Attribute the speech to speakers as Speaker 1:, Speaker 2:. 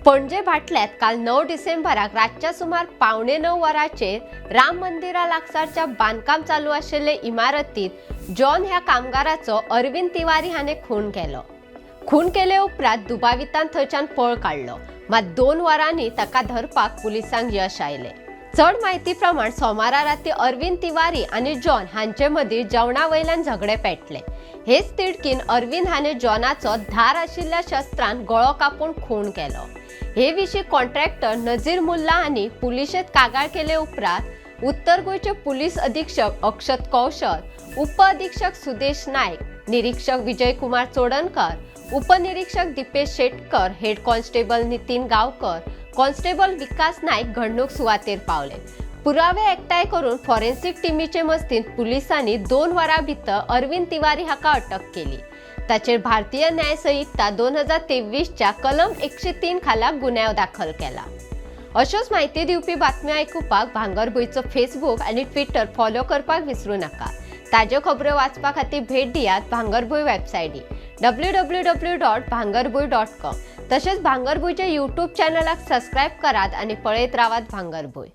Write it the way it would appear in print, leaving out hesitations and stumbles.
Speaker 1: पणजे भाटल्यात काल 9 डिसेंबराक रातच्या सुमार 8:45 वरांचेर राम मंदिरा लागसारच्या बांदकाम चालू आशिल्ले इमारतीत जॉन ह्या कामगाराचो अरविंद तिवारी हाणे खून केलो. खून केले उपरांत दुबावितान थंयच्यान पळ काडलो, मात 2 वरांनी ताका धरपाक पुलिसांक यश आयलें. चड म्हायती प्रमाण सोमारा राती अरविंद तिवारी आनी जॉन हांचे मदीं जेवणा वयल्यान झगडे पेटले. हेच तिडकीन अरविंद हाणे जॉनाचो धार आशिल्ल्या शस्त्रान गळो कापून खून केलो. हे विशीं कॉन्ट्रॅक्टर नझीर मुल्ला हांणी पुलिशेंत कागाळ केले उपरांत उत्तर गोंयचे पुलीस अधीक्षक अक्षत कौशल, उप अधीक्षक सुदेश नायक, निरीक्षक विजय कुमार चोडणकर, उपनिरीक्षक Dipesh Shetkar, head constable Nitin Gavkar, constable विकास नायक घडणूक सुवातेर पावले. पुरावे एकठांय करून फॉरेन्सिक टिमीचे मजतीन पुलिसांनी 2 वरां भितर अरविंद तिवारी हाका अटक केली. ताचेर भारतीय न्याय संहिता 2023च्या कलम 103 खाला गुन्यांव दाखल केला. अश्योच म्हायती दिवपी बातम्यो आयकुपाक भांगरभूंयचो फेसबूक आनी ट्विटर फॉलो करपाक विसरूं नाका. ताज्यो खबऱ्यो वाचपा खातीर भेट दियात भांगरभूंय वेबसायटी www.bhangarbhuin.com. तशेंच भांगरभूंयच्या यूट्यूब चॅनलाक सबस्क्रायब करात आनी पळयत रावात भांगरभूंय.